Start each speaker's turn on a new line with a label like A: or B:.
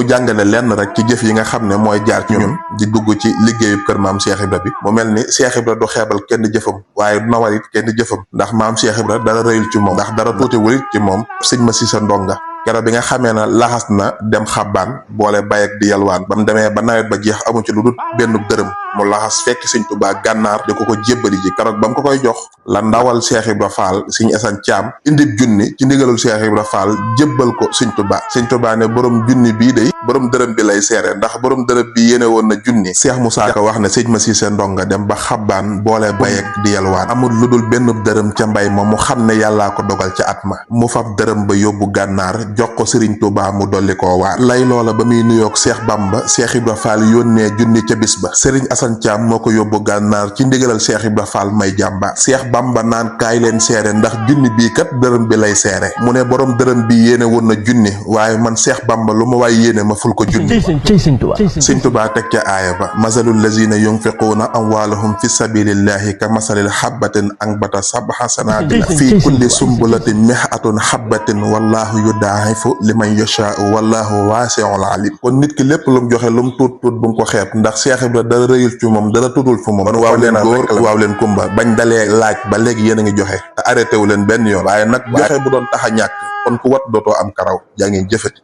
A: jàngale lenn rek ci jëf yi nga xam ne mooy jaar ci ñun di dugg ci liggéeyub kër maam Cheikh Ibra bi mu mel ni Cheikh Ibra du xeebal kenn jëfam waaye du nawal it kenn jëfam ndax maam Cheikh Ibra dara rëyul ci moom ndax dara tuutiwul it ci moom sëñ ma si sa ndonga keroog bi nga xamee na laxas na dem xabbaan boole bay ak di yalwaan ba mu demee ba nawet ba jeex amu ci lu dul benn dërëm mu laxas fekk sëñ Tuubaa gànnaar di ko jébbali ji keroog ba mu ko koy jox la ndawal Cheikh Ibra Fall sëñ Asan Caam indib junni ci ndigalul Cheikh Ibra Fall jébbal ko sëñ Tuubaa ne borom junni bii day borom dërëm bi lay seere ndax borom dërëm bi yéene woon na junni Cheikh Moussa Ka wax ne sëñ ma siise ndonga dem ba xabbaan boole bay ak di yalwaan amul lu dul benn dërëm ca mbay ma mu xam ne yàllaa ko dogal ca at ma mu fab dërëm ba yóbbu gànnaar jox ko Serigne Touba mu dolli koo waar lay loola ba muy nuyoog Cheikh Bamba Cheikh Ibra Fall yónnee junni ca bis ba Serigne Assane Thiam moo ko yóbbu gànnaar ci ndigalal Cheikh Ibra Fall may jàmba Cheikh Bamba naan kaay leen seere ndax junni bii kat dërëm bi lay seere mu ne borom dërëm bi yéene woon na junni waaye man Cheikh Bamba lu ma waay yéene ma ful ko junni Serigne Touba teg ca aaya ba masalul lazina yunfiquuna amwaalahum fi sabilillahi ka masalil habbatin anbata sab'a sanabila fi kulli sumbulatin mi'atun habbatin wallahu yudaa'ifu liman yashaa'u wallahu waasi'un alim kon nit ki lépp lu mu joxe lu mu tuut tuut bu mu ko xeeb ndax Cheikh Ibra dara rëyul ci moom dara tuddul fu moom kon waaw leen góor waaw leen kumba bañ dalee laaj ba léegi yéen a ngi joxe te arrêté wu leen benn yoon waaye nag joxe bu doon tax a ñàkk kon ku wat dootoo am karaw jaa ngeen jëfati